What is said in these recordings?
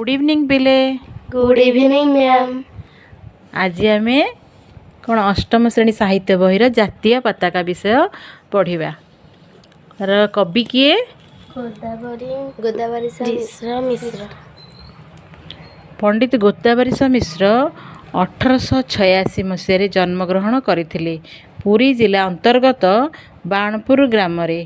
Good evening ପିଲେ। Good evening, ma'am. ଆଜି ଆମେ କ'ଣ ଅଷ୍ଟମ ଶ୍ରେଣୀ ସାହିତ୍ୟ ବହିର ଜାତୀୟ ପତାକା ବିଷୟ ପଢ଼ିବା। ତାର କବି କିଏ? ଗୋଦାବରୀଶ ମିଶ୍ର। ପଣ୍ଡିତ ଗୋଦାବରୀଶ ମିଶ୍ର 1886 ମସିହାରେ ଜନ୍ମଗ୍ରହଣ କରିଥିଲେ ପୁରୀ ଜିଲ୍ଲା ଅନ୍ତର୍ଗତ ବାଣପୁର ଗ୍ରାମରେ।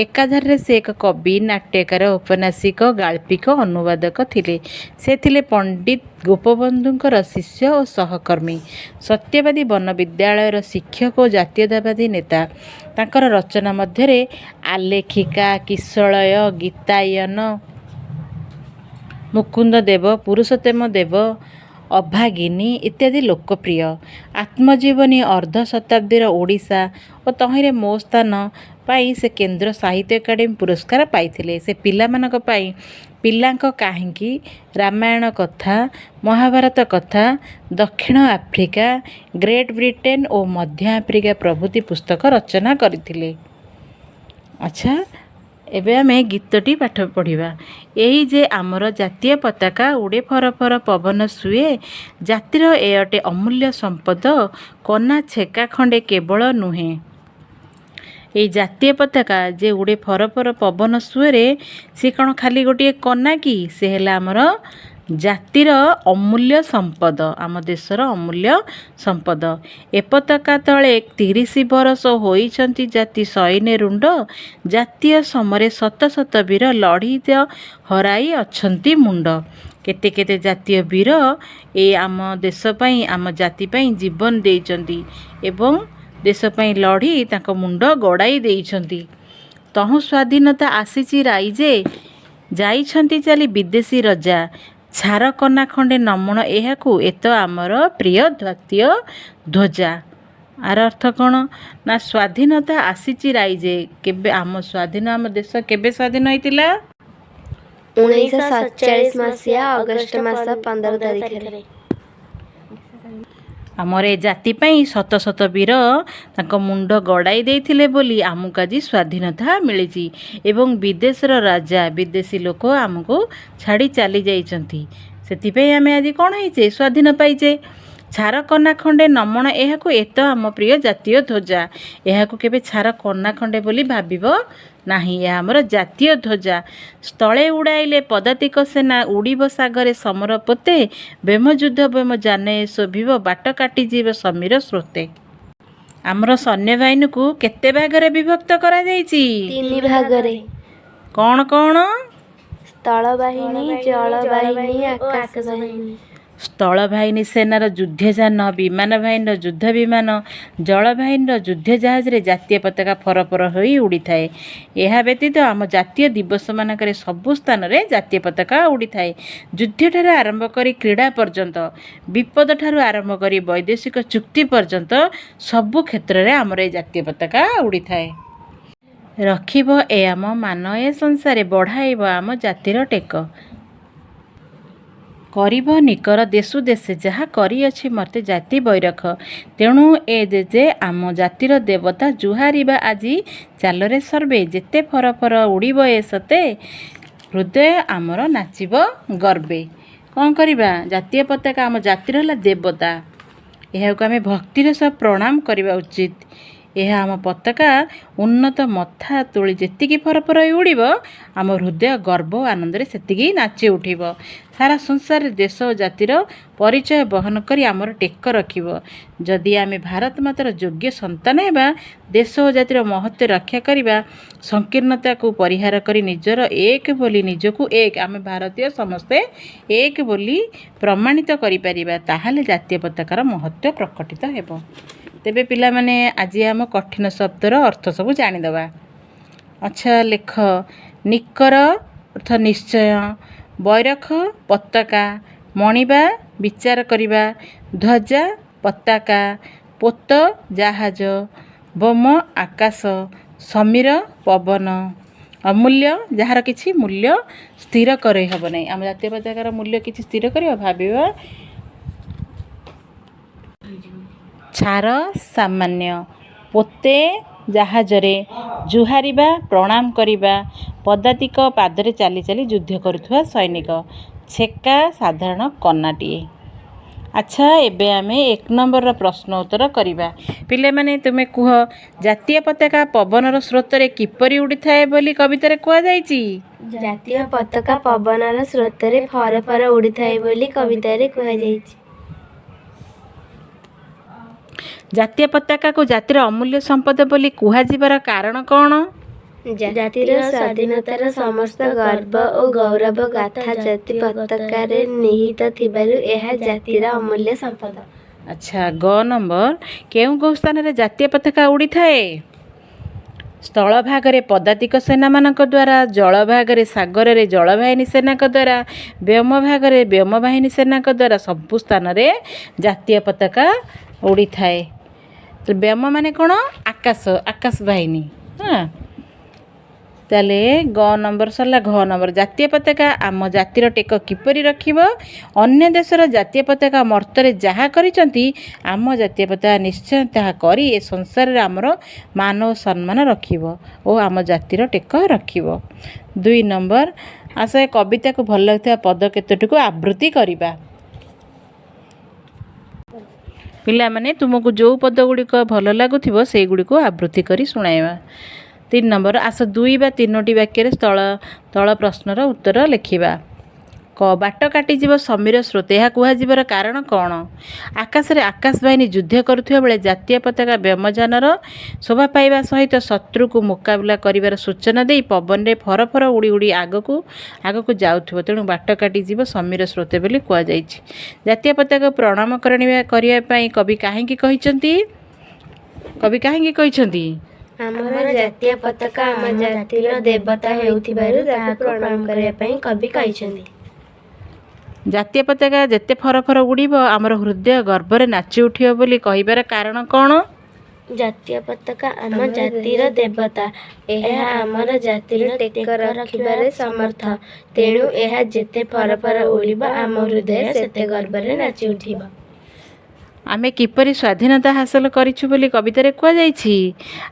ଏକାଧାରରେ ସେ ଏକ କବି, ନାଟ୍ୟକାର, ଔପନ୍ୟାସିକ, ଗାଳ୍ପିକ, ଅନୁବାଦକ ଥିଲେ। ସେ ଥିଲେ ପଣ୍ଡିତ ଗୋପବନ୍ଧୁଙ୍କର ଶିଷ୍ୟ ଓ ସହକର୍ମୀ, ସତ୍ୟବାଦୀ ବନ ବିଦ୍ୟାଳୟର ଶିକ୍ଷକ ଓ ଜାତୀୟତାବାଦୀ ନେତା। ତାଙ୍କର ରଚନା ମଧ୍ୟରେ ଆଲେଖିକା, କିଶଳୟ, ଗୀତାୟନ, ମୁକୁନ୍ଦ ଦେବ, ପୁରୁଷୋତ୍ତମ ଦେବ, ଅଭାଗିନୀ ଇତ୍ୟାଦି ଲୋକପ୍ରିୟ। ଆତ୍ମଜୀବନୀ ଅର୍ଦ୍ଧ ଶତାବ୍ଦୀର ଓଡ଼ିଶା ଓ ତହିଁରେ ମୋ ସ୍ଥାନ ପାଇଁ ସେ କେନ୍ଦ୍ର ସାହିତ୍ୟ ଏକାଡେମୀ ପୁରସ୍କାର ପାଇଥିଲେ। ସେ ପିଲାମାନଙ୍କ ପାଇଁ ପିଲାଙ୍କ କାହିଁକି, ରାମାୟଣ କଥା, ମହାଭାରତ କଥା, ଦକ୍ଷିଣ ଆଫ୍ରିକା, ଗ୍ରେଟ୍ ବ୍ରିଟେନ୍ ଓ ମଧ୍ୟ ଆଫ୍ରିକା ପ୍ରଭୃତି ପୁସ୍ତକ ରଚନା କରିଥିଲେ। ଆଚ୍ଛା, ଏବେ ଆମେ ଗୀତଟି ପାଠ ପଢ଼ିବା। ଏହି ଯେ ଆମର ଜାତୀୟ ପତାକା, ଉଡ଼େ ଫର ଫର ପବନ ସୁଏ, ଜାତିର ଏ ଅଟେ ଅମୂଲ୍ୟ ସମ୍ପଦ, କନା ଛେକା ଖଣ୍ଡେ କେବଳ ନୁହେଁ। ଏଇ ଜାତୀୟ ପତାକା ଯେ ଉଡ଼େ ଫର ଫର ପବନ ସୁଅରେ, ସେ କ'ଣ ଖାଲି ଗୋଟିଏ କନା କି? ସେ ହେଲା ଆମର ଜାତିର ଅମୂଲ୍ୟ ସମ୍ପଦ, ଆମ ଦେଶର ଅମୂଲ୍ୟ ସମ୍ପଦ। ଏ ପତାକା ତଳେ 30 ବରଷ ହୋଇଛନ୍ତି ଜାତି ସୈନ୍ୟ ରୁଣ୍ଡ, ଜାତୀୟ ସମରେ ଶତ ଶତ ବୀର ଲଢ଼ି ତ ହରାଇ ଅଛନ୍ତି ମୁଣ୍ଡ। କେତେ କେତେ ଜାତୀୟ ବୀର ଏ ଆମ ଦେଶ ପାଇଁ, ଆମ ଜାତି ପାଇଁ ଜୀବନ ଦେଇଛନ୍ତି ଏବଂ ଦେଶ ପାଇଁ ଲଢ଼ି ତାଙ୍କ ମୁଣ୍ଡ ଗଡ଼ାଇ ଦେଇଛନ୍ତି। ତହୁଁ ସ୍ୱାଧୀନତା ଆସିଛି ରାଇଜେ, ଯାଇଛନ୍ତି ଚାଲି ବିଦେଶୀ ରଜା, ଛାର କନା ଖଣ୍ଡେ ନମଣ ଏହାକୁ, ଏତ ଆମର ପ୍ରିୟ ଜାତୀୟ ଧ୍ୱଜା। ଆର ଅର୍ଥ କ'ଣ ନା, ସ୍ୱାଧୀନତା ଆସିଛି ରାଇଜେ। କେବେ ଆମ ସ୍ୱାଧୀନ, ଆମ ଦେଶ କେବେ ସ୍ୱାଧୀନ ହେଇଥିଲା? 1947 ମସିହା ଅଗଷ୍ଟ ମାସ 15 ତାରିଖରେ। ଆମର ଏ ଜାତି ପାଇଁ ଶତ ଶତ ବୀର ତାଙ୍କ ମୁଣ୍ଡ ଗଡ଼ାଇ ଦେଇଥିଲେ ବୋଲି ଆମକୁ ଆଜି ସ୍ୱାଧୀନତା ମିଳିଛି ଏବଂ ବିଦେଶର ରାଜା, ବିଦେଶୀ ଲୋକ ଆମକୁ ଛାଡ଼ି ଚାଲି ଯାଇଛନ୍ତି। ସେଥିପାଇଁ ଆମେ ଆଜି କ'ଣ ହେଇଛେ? ସ୍ୱାଧୀନ ପାଇଛେ। ଛାର କନା ଖଣ୍ଡେ ନମଣ ଏହାକୁ, ଏତ ଆମ ପ୍ରିୟ ଜାତୀୟ ଧ୍ୱଜା। ଏହାକୁ କେବେ ଛାର କନା ଖଣ୍ଡେ ବୋଲି ଭାବିବ ନାହିଁ, ଏହା ଆମର ଜାତୀୟ ଧ୍ୱଜା। ସ୍ଥଳେ ଉଡ଼ାଇଲେ ପଦାତିକ ସେନା, ଉଡ଼ିବ ସାଗରେ ସମର ପୋତେ, ବ୍ୟୋମ ଯୁଦ୍ଧ ବ୍ୟୋମ ଯାନେ ଶୋଭିବ, ବାଟ କାଟିଯିବ ସମୀର ସ୍ରୋତେ। ଆମର ସୈନ୍ୟବାହିନୀକୁ କେତେ ଭାଗରେ ବିଭକ୍ତ କରାଯାଇଛି? ତିନି ଭାଗରେ। କ'ଣ କ'ଣ? ସ୍ଥଳ ବାହିନୀ, ଜଳ ବାହିନୀ, ଆକାଶ ବାହିନୀ। ସ୍ଥଳବାହିନୀ ସେନାର ଯୁଦ୍ଧଯାନ, ବିମାନ ବାହିନୀର ଯୁଦ୍ଧ ବିମାନ, ଜଳବାହିନୀର ଯୁଦ୍ଧ ଜାହାଜରେ ଜାତୀୟ ପତାକା ଫରଫର ହୋଇ ଉଡ଼ିଥାଏ। ଏହା ବ୍ୟତୀତ ଆମ ଜାତୀୟ ଦିବସମାନଙ୍କରେ ସବୁ ସ୍ଥାନରେ ଜାତୀୟ ପତାକା ଉଡ଼ିଥାଏ। ଯୁଦ୍ଧଠାରୁ ଆରମ୍ଭ କରି କ୍ରୀଡ଼ା ପର୍ଯ୍ୟନ୍ତ, ବିପଦଠାରୁ ଆରମ୍ଭ କରି ବୈଦେଶିକ ଚୁକ୍ତି ପର୍ଯ୍ୟନ୍ତ ସବୁ କ୍ଷେତ୍ରରେ ଆମର ଏ ଜାତୀୟ ପତାକା ଉଡ଼ିଥାଏ। ରଖିବ ଏ ଆମ ମାନ ଏ ସଂସାରେ, ବଢ଼ାଇବ ଆମ ଜାତିର ଟେକ, କରିବ ନିକର ଦେଶୁ ଦେଶେ, ଯାହା କରିଅଛି ମତେ ଜାତି ବୈରଖ। ତେଣୁ ଏ ଯେ ଆମ ଜାତିର ଦେବତା, ଜୁହାରିବା ଆଜି ଚାଲରେ ସର୍ବେ, ଯେତେ ଫର ଫର ଉଡ଼ିବ ଏ ସତେ, ହୃଦୟ ଆମର ନାଚିବ ଗର୍ବେ। କ'ଣ କରିବା? ଜାତୀୟ ପତାକା ଆମ ଜାତିର ହେଲା ଦେବତା। ଏହାକୁ ଆମେ ଭକ୍ତିର ସହ ପ୍ରଣାମ କରିବା ଉଚିତ। ଏହା ଆମ ପତାକା ଉନ୍ନତ ମଥା ତୋଳି ଯେତିକି ଫରଫର ହୋଇ ଉଡ଼ିବ, ଆମ ହୃଦୟ ଗର୍ବ ଓ ଆନନ୍ଦରେ ସେତିକି ନାଚି ଉଠିବ। ସାରା ସଂସାରରେ ଦେଶ ଓ ଜାତିର ପରିଚୟ ବହନ କରି ଆମର ଟେକ ରଖିବ। ଯଦି ଆମେ ଭାରତ ମାତାର ଯୋଗ୍ୟ ସନ୍ତାନ ହେବା, ଦେଶ ଓ ଜାତିର ମହତ୍ତ୍ୱ ରକ୍ଷା କରିବା, ସଂକୀର୍ଣ୍ଣତାକୁ ପରିହାର କରି ନିଜର ଏକ ବୋଲି, ନିଜକୁ ଏକ, ଆମେ ଭାରତୀୟ ସମସ୍ତେ ଏକ ବୋଲି ପ୍ରମାଣିତ କରିପାରିବା, ତାହେଲେ ଜାତୀୟ ପତାକାର ମହତ୍ତ୍ୱ ପ୍ରକଟିତ ହେବ। ତେବେ ପିଲାମାନେ, ଆଜି ଆମ କଠିନ ଶବ୍ଦର ଅର୍ଥ ସବୁ ଜାଣିଦେବା। ଆଚ୍ଛା, ଲେଖ। ନିକର ଅର୍ଥ ନିଶ୍ଚୟ, ବୈରଖ ପତାକା, ମଣିବା ବିଚାର କରିବା, ଧ୍ୱଜା ପତାକା, ପୋତ ଜାହାଜ, ବ୍ୟୋମ ଆକାଶ, ସମୀର ପବନ, ଅମୂଲ୍ୟ ଯାହାର କିଛି ମୂଲ୍ୟ ସ୍ଥିର କରି ହେବ ନାହିଁ। ଆମ ଜାତୀୟ ପତାକାର ମୂଲ୍ୟ କିଛି ସ୍ଥିର କରିବ ଭାବିବା। ଛାର ସାମାନ୍ୟ, ପୋତେ ଜାହାଜରେ, ଜୁହାରିବା ପ୍ରଣାମ କରିବା, ପଦାତିକ ପାଦରେ ଚାଲି ଚାଲି ଯୁଦ୍ଧ କରୁଥିବା ସୈନିକ, ଛେକା ସାଧାରଣ କନାଟିଏ। ଆଚ୍ଛା, ଏବେ ଆମେ 1 ନମ୍ବରର ପ୍ରଶ୍ନ ଉତ୍ତର କରିବା। ପିଲାମାନେ, ତୁମେ କୁହ, ଜାତୀୟ ପତାକା ପବନର ସ୍ରୋତରେ କିପରି ଉଡ଼ିଥାଏ ବୋଲି କବିତାରେ କୁହାଯାଇଛି? ଜାତୀୟ ପତାକା ପବନର ସ୍ରୋତରେ ଫର ଫର ଉଡ଼ିଥାଏ ବୋଲି କବିତାରେ କୁହାଯାଇଛି। ଜାତୀୟ ପତାକାକୁ ଜାତିର ଅମୂଲ୍ୟ ସମ୍ପଦ ବୋଲି କୁହାଯିବାର କାରଣ କ'ଣ? ଜାତିର ସ୍ୱାଧୀନତାର ସମସ୍ତ ଗର୍ବ ଓ ଗୌରବ ଗାଥା ଜାତୀୟ ପତାକାରେ ନିହିତ ଥିବାରୁ ଏହା ଜାତିର ଅମୂଲ୍ୟ ସମ୍ପଦ। ଆଚ୍ଛା, ଗ ନମ୍ବର, କେଉଁ କେଉଁ ସ୍ଥାନରେ ଜାତୀୟ ପତାକା ଉଡ଼ିଥାଏ? ସ୍ଥଳଭାଗରେ ପଦାତିକ ସେନାମାନଙ୍କ ଦ୍ୱାରା, ଜଳଭାଗରେ ସାଗରରେ ଜଳବାହିନୀ ସେନାଙ୍କ ଦ୍ୱାରା, ବ୍ୟୋମ ଭାଗରେ ବ୍ୟୋମବାହିନୀ ସେନାଙ୍କ ଦ୍ୱାରା, ସବୁ ସ୍ଥାନରେ ଜାତୀୟ ପତାକା ଉଡ଼ିଥାଏ। ବ୍ୟୋମ ମାନେ କ'ଣ? ଆକାଶ, ଆକାଶ ବାହିନୀ। ହଁ, ତାହେଲେ ଗ ନମ୍ବର ସରିଲା। ଘ ନମ୍ବର, ଜାତୀୟ ପତାକା ଆମ ଜାତିର ଟେକ କିପରି ରଖିବ? ଅନ୍ୟ ଦେଶର ଜାତୀୟ ପତାକା ମର୍ତ୍ତରେ ଯାହା କରିଛନ୍ତି, ଆମ ଜାତୀୟ ପତାକା ନିଶ୍ଚୟ ତାହା କରି ଏ ସଂସାରରେ ଆମର ମାନ ଓ ସମ୍ମାନ ରଖିବ ଓ ଆମ ଜାତିର ଟେକ ରଖିବ। 2 ନମ୍ବର, ଆସ ଏ କବିତାକୁ ଭଲ ଲାଗୁଥିବା ପଦ କେତୋଟିକୁ ଆବୃତ୍ତି କରିବା। ପିଲାମାନେ, ତୁମକୁ ଯେଉଁ ପଦ ଗୁଡ଼ିକ ଭଲ ଲାଗୁଥିବ, ସେଇଗୁଡ଼ିକୁ ଆବୃତ୍ତି କରି ଶୁଣାଇବା। 3 ନମ୍ବର, ଆସ 2 ବା 3ଟି ବାକ୍ୟରେ ସ୍ଥଳ ତଳ ପ୍ରଶ୍ନର ଉତ୍ତର ଲେଖିବା। କ, ବାଟ କାଟିଯିବ ସମୀର ସ୍ରୋତ, ଏହା କୁହାଯିବାର କାରଣ କ'ଣ? ଆକାଶରେ ଆକାଶ ବାହିନୀ ଯୁଦ୍ଧ କରୁଥିବା ବେଳେ ଜାତୀୟ ପତାକା ବ୍ୟୋମଯାନର ଶୋଭା ପାଇବା ସହିତ ଶତ୍ରୁକୁ ମୁକାବିଲା କରିବାର ସୂଚନା ଦେଇ ପବନରେ ଫର ଫର ଉଡ଼ି ଉଡ଼ି ଆଗକୁ ଆଗକୁ ଯାଉଥିବ, ତେଣୁ ବାଟ କାଟିଯିବ ସମୀର ସ୍ରୋତ ବୋଲି କୁହାଯାଇଛି। ଜାତୀୟ ପତାକା ପ୍ରଣାମ କରିବା ପାଇଁ କବି କାହିଁକି କହିଛନ୍ତି? କବି କାହିଁକି କହିଛନ୍ତି? ଆମର ଜାତୀୟ ପତାକା ଆମ ଜାତିର ଦେବତା ହେଉଥିବାରୁ ତାହାକୁ ପ୍ରଣାମ କରିବା ପାଇଁ କବି କହିଛନ୍ତି। ଜାତୀୟ ପତାକା ଯେତେ ଫର ଫର ଉଡ଼ିବ, ଆମର ହୃଦୟ ଗର୍ବରେ ନାଚି ଉଠିବ ବୋଲି କହିବାର କାରଣ କ'ଣ? ଜାତୀୟ ପତାକା ଆମ ଜାତିର ଦେବତା। ଏହା ଆମର ଜାତିର ଟେକ ରଖିବାରେ ସମର୍ଥ। ତେଣୁ ଏହା ଯେତେ ଫର ଫର ଉଡ଼ିବ, ଆମ ହୃଦୟ ସେତେ ଗର୍ବରେ ନାଚି ଉଠିବ। ଆମେ କିପରି ସ୍ୱାଧୀନତା ହାସଲ କରିଛୁ ବୋଲି କବିତାରେ କୁହାଯାଇଛି?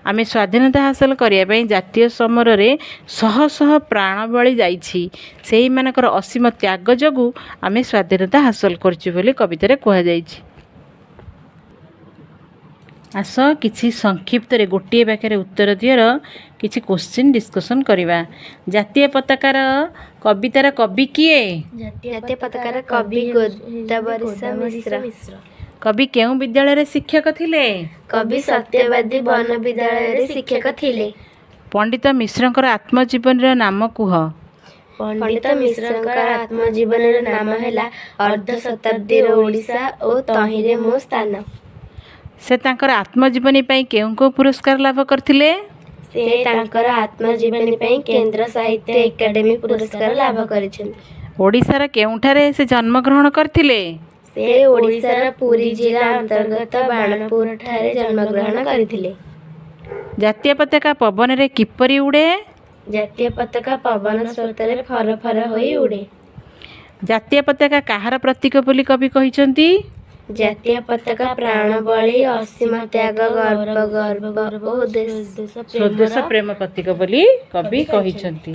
ଆମେ ସ୍ୱାଧୀନତା ହାସଲ କରିବା ପାଇଁ ଜାତୀୟ ସମରରେ ଶହ ଶହ ପ୍ରାଣବଳି ଯାଇଛି, ସେଇମାନଙ୍କର ଅସୀମ ତ୍ୟାଗ ଯୋଗୁଁ ଆମେ ସ୍ୱାଧୀନତା ହାସଲ କରିଛୁ ବୋଲି କବିତାରେ କୁହାଯାଇଛି। ଆସ କିଛି ସଂକ୍ଷିପ୍ତରେ ଗୋଟିଏ ବାକ୍ୟରେ ଉତ୍ତର ଦିଅର କିଛି କୋଶ୍ଚିନ୍ ଡିସ୍କସନ୍ କରିବା। ଜାତୀୟ ପତାକାର କବିତାର କବି କିଏ? ଜାତୀୟ ପତାକାର କବି ଗୋଦାବରୀଶ ମିଶ୍ର। କବି କେଉଁ ବିଦ୍ୟାଳୟରେ ଶିକ୍ଷକ ଥିଲେ? କବି ସତ୍ୟବାଦୀ ବନ ବିଦ୍ୟାଳୟରେ ଶିକ୍ଷକ ଥିଲେ। ପଣ୍ଡିତ ମିଶ୍ରଙ୍କର ଆତ୍ମଜୀବନୀର ନାମ କୁହ। ପଣ୍ଡିତ ମିଶ୍ରଙ୍କର ଆତ୍ମଜୀବନୀର ନାମ ହେଲା ଅର୍ଦ୍ଧଶତାବ୍ଦୀର ଓଡ଼ିଶା ଓ ତହିଁରେ ମୋ ସ୍ଥାନ। ସେ ତାଙ୍କର ଆତ୍ମଜୀବନୀ ପାଇଁ କେଉଁ କେଉଁ ପୁରସ୍କାର ଲାଭ କରିଥିଲେ? ସେ ତାଙ୍କର ଆତ୍ମଜୀବନୀ ପାଇଁ କେନ୍ଦ୍ର ସାହିତ୍ୟ ଏକାଡେମୀ ପୁରସ୍କାର ଲାଭ କରିଛନ୍ତି। ଓଡ଼ିଶାର କେଉଁଠାରେ ସେ ଜନ୍ମଗ୍ରହଣ କରିଥିଲେ? ସେ ଓଡ଼ିଶାର ପୁରୀ ଜିଲ୍ଲା ଅନ୍ତର୍ଗତ ବାଣପୁରଠାରେ ଜନ୍ମଗ୍ରହଣ କରିଥିଲେ। ଜାତୀୟ ପତାକା ପବନରେ କିପରି ଉଡ଼େ? ଜାତୀୟ ପତାକା ପବନ ସ୍ରୋତରେ ଫର ଫର ହୋଇ ଉଡ଼େ। ଜାତୀୟ ପତାକା କାହାର ପ୍ରତୀକ ବୋଲି କବି କହିଛନ୍ତି? ଜାତୀୟ ପତାକା ପ୍ରାଣବଳି, ଅସୀମ ତ୍ୟାଗ, ଗର୍ବ ଓ ସ୍ୱଦେଶ ପ୍ରେମ ପ୍ରତୀକ ବୋଲି କବି କହିଛନ୍ତି।